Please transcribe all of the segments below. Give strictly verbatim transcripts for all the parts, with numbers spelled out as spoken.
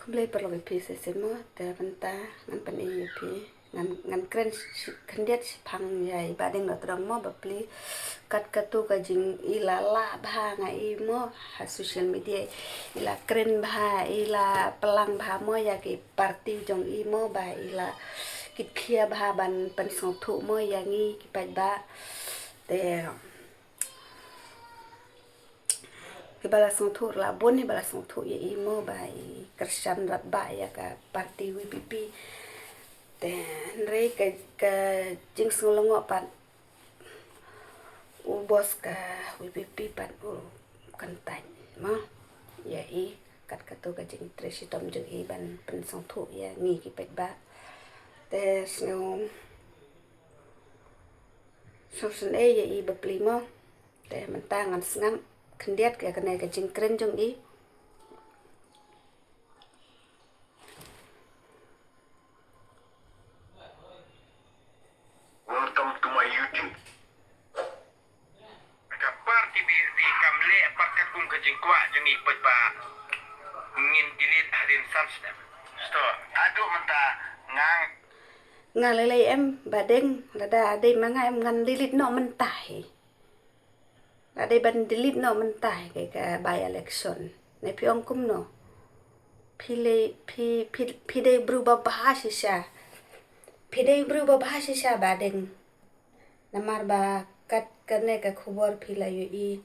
Blei paralok ïa phi shisien mo, te mynta ngan pyni ïa phi, ngan, ngan kren shi-, khyndiat shiphang ïa i Bahdeng Dohtdong mo, bapli kat katu ka jing i la lah bha nga i mo, ha social media i la kren bha, i la pynlang bha mo ïa ki party jong i mo, ba i la kit khia bha ban pynsngewthuh mo ïa ngi ki paidbah. Te kiba la sngewthuh la bun, kiba la sngewthuh ïa i mo, ba i kyrshan radbah ïa ka party V P P. Te hynrei ka, ka jingsngew lyngngoh pat, u boss ka V P P pat u kyntait mo ïa i, kat katu ka jingtrei shitom jong i ban pynsngewthuh ïa ngi ki paidbah. Te sngew, sngew sngewsynei ïa i bapli mo. Te mynta ngan sngap khyndiat ïa kane ka jingkren jong i. Welcome to my YouTube. Ka party V P P kam leh pat katkum ka jingkwah jong ngi pat ba ngin delete hadien san snem. Sto, haduh mynta nga, nga lei lei em Bahdeng, lada dei ma nga em ngan delete noh mynta hi. Lada dei ban delete noh mynta hi ka, ka by election. Ne phi ong kumno? Phi lei, phi, phi, phi dei briew ba bha shisha. Phi dei briew ba bha shisha Bahdeng. Namar ba kat kane ka khubor phi la ïohi,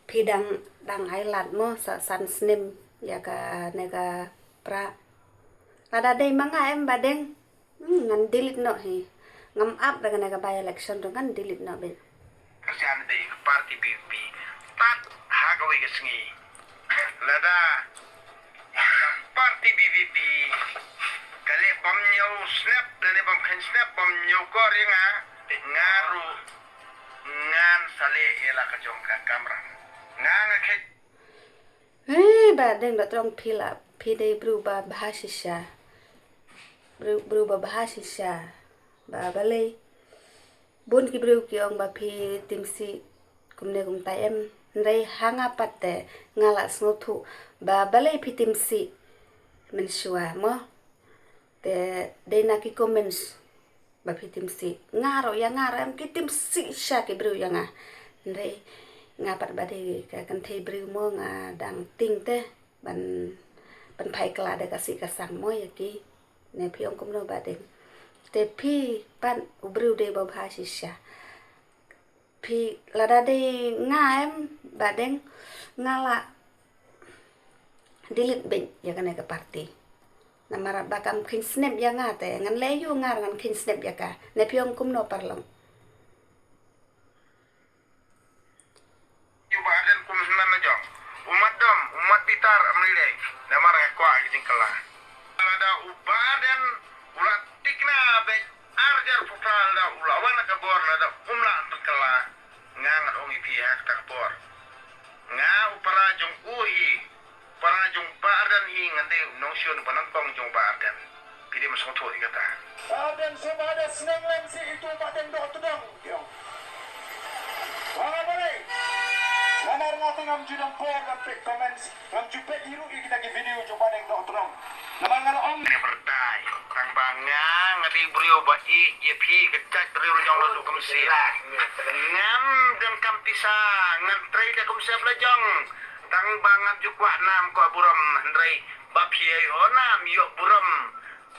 phi dang, dang ai lad mo sa san snem ïa kane ka pra. Lada dei ma nga em Bahdeng, hmm, ngan delete noh hi. Ngam ap da kane ka by election ruh ngan delete noh beit. Ka shan dei ka party V P P. Tat ha kawei ka sngi. Lada ka party V P P ka leh bymñiew snap, lane bym kheiñ snap, bymñiew kor ïa nga, nga ruh ngan sa leh ïa la ka jong ka kamram. Nga nga kheiñ. Eh, Bahdeng Dohtdong phi la, phi dei briew ba bha shisha. Briew, briew ba bha shisha. Ba balei bun ki briew ki ong ba phi tim sih kumne kumtai em. Hynrei ha nga pat te nga la sngewthuh ba balei phi tim sih mynshuwa mo. Te dei na ki comments ba phi tim sih. Nga ruh, ïa nga ruh em ki tim sih sha ki briew ïa nga. Hynrei nga pat ba dei ka kynthei briew mo, nga dang tieng te ban, ban pynphai kylla da ka sih ka sang mo ïa ki. Ne phi ong kumno Bahdeng? Te phi pat u briew dei ba bha shisha. Phi, lada dei nga em Bahdeng, nga la delete beit ïa kane ka party. Namar ba kam kheiñ snap ïa nga te ngan leh ïa nga ngan kheiñ snap ïa ka. Ne phi ong kumno paralok? Ïa u Bahdeng kum sngewbha na jong u mat dom, u mat bitar, am lei lei. Namar nga kwah ka jingkylla. Lada u Bahdeng u la tikna beit ar hajar phew, lada u la wan na ka bor, lada um lah ban kylla, nga ngan ong ïa phi ha kata ka por. Nga u para jong u hi, para jong Bah Ardent hi, ngan dei u nongshun ba nyngkong jong Bah Ardent. Phi dei ban sngewthuh ïa kata. Bah Ardent sngewbha da sneng lem seh ïa u Bahdeng Dohtdong. Ïa. Ba balei? Namar nga te ngam ju don por ban peit comments, ngam ju peit hi ruh ïa kita ki video jong Bahdeng Dohtdong. Namar nga la ong. Never die. Tang ba nga, nga dei briew ba ïeit ïa phi, ka jait briew la jong la duh kumsih. Ngam donkam pisa, ngan trei da kumsih la jong. Tang ba ngam ju kwah nam kwah burom, hynrei ba phi ïoh nam ïoh burom.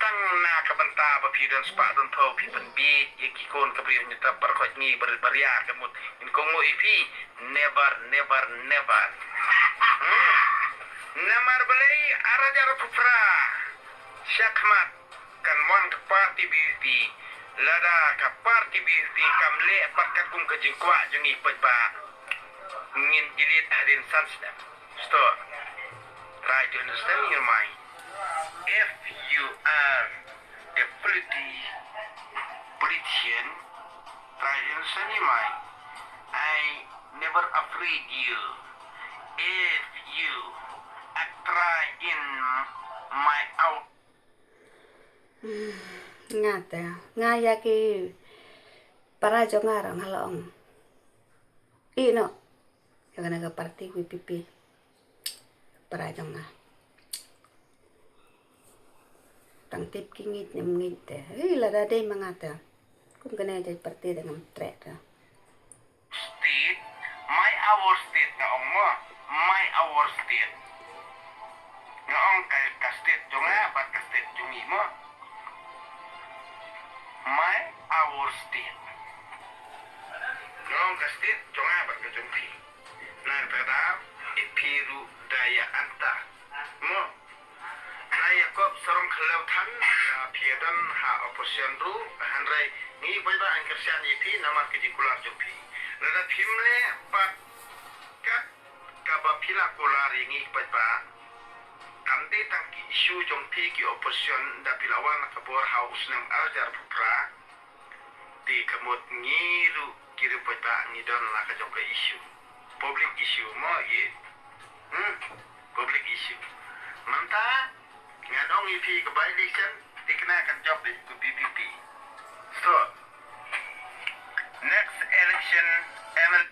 Tang na ka bynta ba phi don spah don phew phi pynbieit ïa ki khun ka briew, ngi tap baroh khoit ngi bar-, baria ka mut ngin kohnguh ïa phi. Never, never, never. Hmm. Namar balei ar hajar arphew phra shakhmat kan wan ka party V P P. Lada ka party V P P kam leh pat katkum ka jingkwah jong ngi pat ba ngin delete hadien san snem. Stop. Try to understand your mind. If you are a politi-, politician, try to understand your mind. I never afraid you. If you act try in my out. Nga te, nga ïa ki para jong nga ruh nga la ong. Ïeh noh ïa kane ka party V P P. Para jong nga. Tang tip ki ngeit ne ym ngeit te. Hei, lada dei ma nga te. Kum kane jait party te ngam treh te. State, my our state nga ong mo. My our state. Nga ong ka, ka state jong nga bad ka state jong ngi mo. My our state. Nga ong ka state jong nga bad ka jong phi. Na kata ka daw, ïa phi ruh da ïa anta. Mo. Na ïa kop sarong khlaw than, ah, phi ïa don ha opposition ruh, hynrei ngi paidbah ngi kyrshan ïa phi namar ka jingkular jong phi. Lada phim leh pat kat kaba phi la kular ïa ngi paidbah. Kam dei tang ki issue jong phi ki opposition da phi la wan ka bor ha u snem ar hajar phra. Te ka mut ngi ruh ki riewpaidbah ngi don la ka jong ka issue. Public issue mo ïa. Hmm? Public issue. Mynta ngan ong ïa phi ka by election, thikna kan jop da ka V P P. So, next election M L A.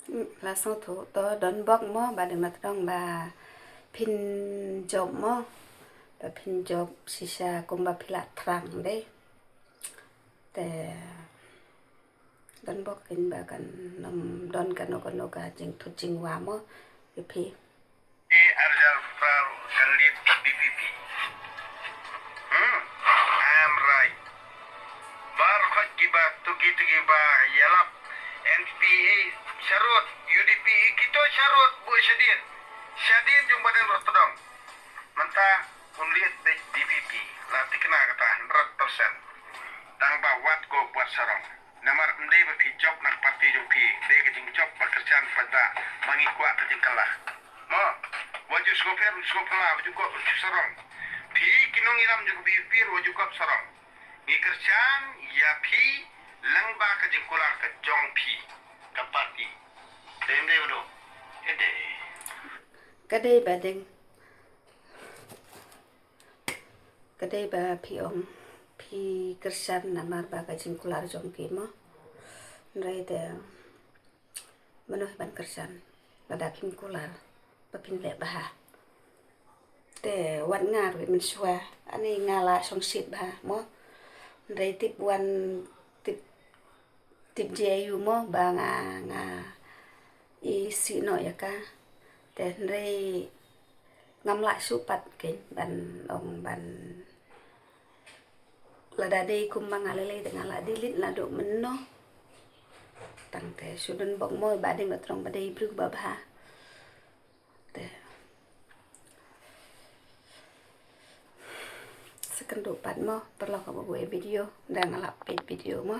Hmm, la sngewthuh to don bok mo ba dei ma tdong ba phin jop mo. Ba phin jop shisha kumba phi la thrang dei. Te don bok kin ba kan ym don kano kano ka jingthut jingwa mo ïa phi. Te ar hajar phra kan leit ka V P P. Hmm, I'm right. Baroh khoit kiba tuki tuki ba ïalap N P P A sharud, U D P A kito sharud, buh shadien. Shadien jong badan rot tdong. Mynta un leit beit V P P, la thikna kata hundred percent. Tang ba wat ko wat sarong. Namar ym dei ba phi jop na ka party jong phi, dei ka jingjop ba kyrshan paidbah, ba ngi kwah ka jingkylla. Mo, wat ju sngewpher, sngewphylla, wat ju ko, wat ju sarong. Phi ki nongïalam jong ka V P P, wat ju ko sarong. Ngi kyrshan ïa phi lyngba ka jingkular ka jong phi, ka party. Dei ym dei ba dei? Dei. Ka dei ba dei. Ka dei ba phi ong phi kyrshan namar ba ka jingkular jong ki mo. Hynrei te mano hi ban kyrshan lada phim kular ba phin leh bha. Te wat nga ruh mynshuwa ani nga la shongshit bha mo. Hynrei tip wan tip tip J U mo ba nga nga i si no ïa ka. Te hynrei ngam lah shu pat kein ban ong ban lada dei kumba nga lei lei te nga lah delete la duh mynno. Tang te shu don bok mo ba dei ma tdong ba dei briew ba bha. Te sa kynduh pat mo paralok haba buh video da nga lah peit video mo.